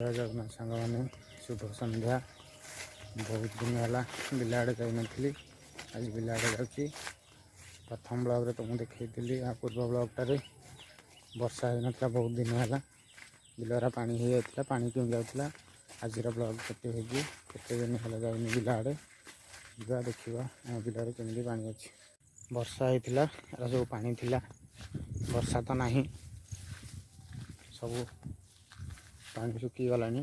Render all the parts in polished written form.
ଜୟ ଜଗନ୍ନାଥ ସାଙ୍ଗମାନେ, ଶୁଭ ସନ୍ଧ୍ୟା। ବହୁତ ଦିନ ହେଲା ବିଲ ଆଡ଼େ ଯାଇନଥିଲି, ଆଜି ବିଲ ଆଡ଼େ ଯାଉଛି। ପ୍ରଥମ ବ୍ଲଗ୍ରେ ତ ମୁଁ ଦେଖେଇଥିଲି, ଆଉ ପୂର୍ବ ବ୍ଲଗ୍ଟାରେ ବର୍ଷା ହେଇନଥିଲା ବହୁତ ଦିନ ହେଲା, ବିଲରା ପାଣି ହେଇଯାଇଥିଲା, ପାଣି କେଉଁ ଯାଉଥିଲା। ଆଜିର ବ୍ଲଗ୍ କେତେ ହେଇଛି, କେତେ ଦିନ ହେଲା ଯାଇନି ବିଲ ଆଡ଼େ। ଯିବା ଦେଖିବା ଆମ ବିଲରେ କେମିତି ପାଣି ଅଛି। ବର୍ଷା ହେଇଥିଲା, ଏରା ସବୁ ପାଣି ଥିଲା, ବର୍ଷା ତ ନାହିଁ, ସବୁ ପାଣି ଶୁଖିଗଲାଣି।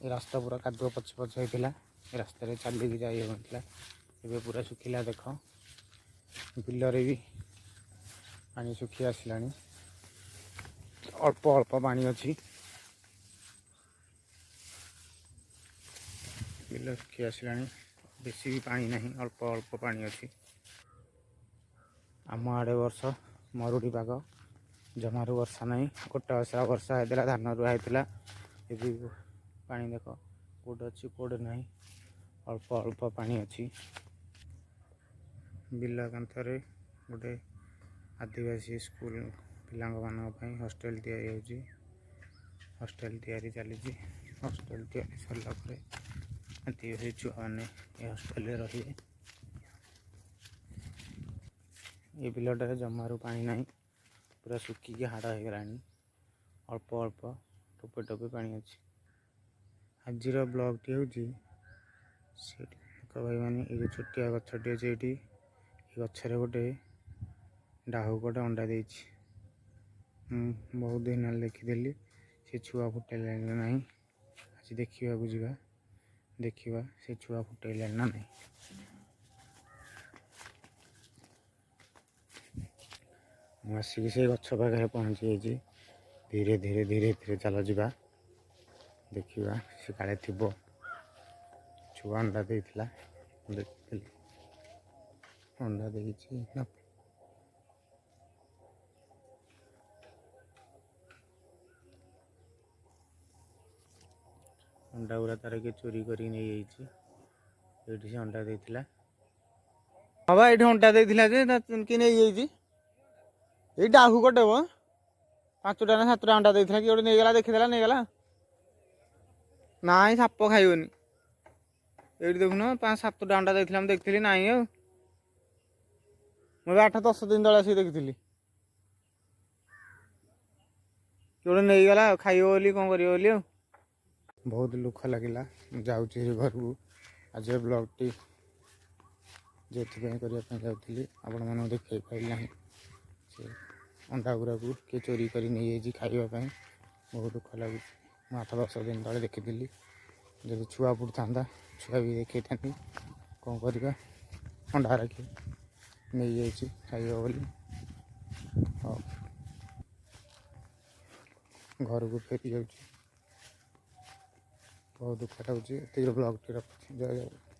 ଏ ରାସ୍ତା ପୁରା କାଦୁଅ ପଚ ପଚ ହେଇଥିଲା, ଏ ରାସ୍ତାରେ ଚାଲିକି ଯାଇ ହେଉନଥିଲା, ଏବେ ପୁରା ଶୁଖିଲା। ଦେଖ, ବିଲରେ ବି ପାଣି ଶୁଖି ଆସିଲାଣି, ଅଳ୍ପ ଅଳ୍ପ ପାଣି ଅଛି। ବିଲ ଶୁଖି ଆସିଲାଣି, ବେଶୀ ବି ପାଣି ନାହିଁ, ଅଳ୍ପ ଅଳ୍ପ ପାଣି ଅଛି। ଆମ ଆଡ଼େ ବର୍ଷ ମରୁଡ଼ି ପାଗ, ଜମାରୁ ବର୍ଷା ନାହିଁ। ଗୋଟେ ଅସରା ବର୍ଷା ହେଇଥିଲା, ଧାନ ରୁଆ ହେଇଥିଲା। ଏବେ ପାଣି ଦେଖ କେଉଁଠି ଅଛି କେଉଁଠି ନାହିଁ, ଅଳ୍ପ ଅଳ୍ପ ପାଣି ଅଛି। ବିଲ କାନ୍ଥରେ ଗୋଟେ ଆଦିବାସୀ ସ୍କୁଲ ପିଲାଙ୍କ ମାନଙ୍କ ପାଇଁ ହଷ୍ଟେଲ ତିଆରି ହେଉଛି। ହଷ୍ଟେଲ ତିଆରି ଚାଲିଛି। ହଷ୍ଟେଲ ତିଆରି ସରିଲା ପରେ ଆଦିବାସୀ ଛୁଆମାନେ ଏ ହଷ୍ଟେଲରେ ରହିବେ। ଏ ବିଲଟାରେ ଜମାରୁ ପାଣି ନାହିଁ, ପୁରା ଶୁଖିକି ହାଡ଼ ହେଇଗଲାଣି, ଅଳ୍ପ ଅଳ୍ପ ଟୋପେ ଟୋପେ ପାଣି ଅଛି। ଆଜିର ବ୍ଲଗ୍ଟି ହେଉଛି ସେଇଠି ଦେଖ ଭାଇମାନେ, ଏଇ ଯେଉଁ ଛୋଟିଆ ଗଛଟି ଅଛି ଏଇଠି, ଏ ଗଛରେ ଗୋଟେ ଡାହୁକଟେ ଅଣ୍ଡା ଦେଇଛି। ମୁଁ ବହୁତ ଦିନ ହେଲା ଦେଖିଥିଲି, ସେ ଛୁଆ ଫୁଟେଇଲାଣି ନା ନାହିଁ। ଆଜି ଦେଖିବାକୁ ଯିବା, ଦେଖିବା ସେ ଛୁଆ ଫୁଟେଇଲାଣି ନା ନାହିଁ। ମୁଁ ଆସିକି ସେଇ ଗଛ ପାଖରେ ପହଞ୍ଚି ଯାଇଛି। ଧୀରେ ଧୀରେ ଧୀରେ ଧୀରେ ଚାଲ ଯିବା, ଦେଖିବା ସେ କାଳେ ଥିବ। ଛୁଆ ଅଣ୍ଡା ଦେଇଥିଲା, ମୁଁ ଦେଖିଥିଲି ଅଣ୍ଡା ଦେଇଛି ନା। ଅଣ୍ଡା ଗୁଡ଼ା ତାର କିଏ ଚୋରି କରିକି ନେଇଯାଇଛି। ଏଇଠି ସେ ଅଣ୍ଡା ଦେଇଥିଲା। ହଁ ବା, ଏଇଠି ଅଣ୍ଡା ଦେଇଥିଲା ଯେ କିଏ ନେଇଯାଇଛି। ଏଇ ଡାହୁ ଗୋଟେ ବ 5ଟା ନା 7ଟା ଅଣ୍ଡା ଦେଇଥିଲା, କିଏ ଗୋଟେ ନେଇଗଲା, ଦେଖିଦେଲା ନେଇଗଲା। ନାଇଁ, ସାପ ଖାଇବନି। ଏଇଠି ଦେଖୁନ, 5-7ଟା ଅଣ୍ଡା ଦେଇଥିଲା, ମୁଁ ଦେଖିଥିଲି। ନାଇଁ, ଆଉ ମୁଁ ଏବେ 8-10 ଦିନ ତଳେ ଆସିକି ଦେଖିଥିଲି। କିଏ ଗୋଟେ ନେଇଗଲା ଆଉ, ଖାଇବ ବୋଲି କ'ଣ କରିବ ବୋଲି। ଆଉ ବହୁତ ଦୁଃଖ ଲାଗିଲା। ମୁଁ ଯାଉଛି ଘରକୁ। ଆଜି ବ୍ଲଗ୍ଟି ଯେଉଁଥିପାଇଁ କରିବା ପାଇଁ ଯାଉଥିଲି, ଆପଣମାନଙ୍କୁ ଦେଖାଇ ପାରିଲି ନାହିଁ। ସେ ଅଣ୍ଡା ଗୁଡ଼ାକୁ କିଏ ଚୋରି କରି ନେଇଯାଇଛି ଖାଇବା ପାଇଁ। ବହୁତ ଦୁଃଖ ଲାଗୁଛି। ମୁଁ 8-10 ଦିନ ତଳେ ଦେଖିଥିଲି, ଯଦି ଛୁଆ ଫୁଟୁଥାନ୍ତା ଛୁଆ ବି ଦେଖେଇଥାନ୍ତି। କ'ଣ କରିବା, ଅଣ୍ଡା ରଖି ନେଇଯାଇଛି ଖାଇବ ବୋଲି। ହଉ, ଘରକୁ ଫେରି ଯାଉଛି, ବହୁତ ଦୁଃଖ ଲାଗୁଛି। ଏତିକି ବ୍ଲଗ୍ଟି ରଖୁଛି। ଜୟ ଜଗନ୍ନାଥ।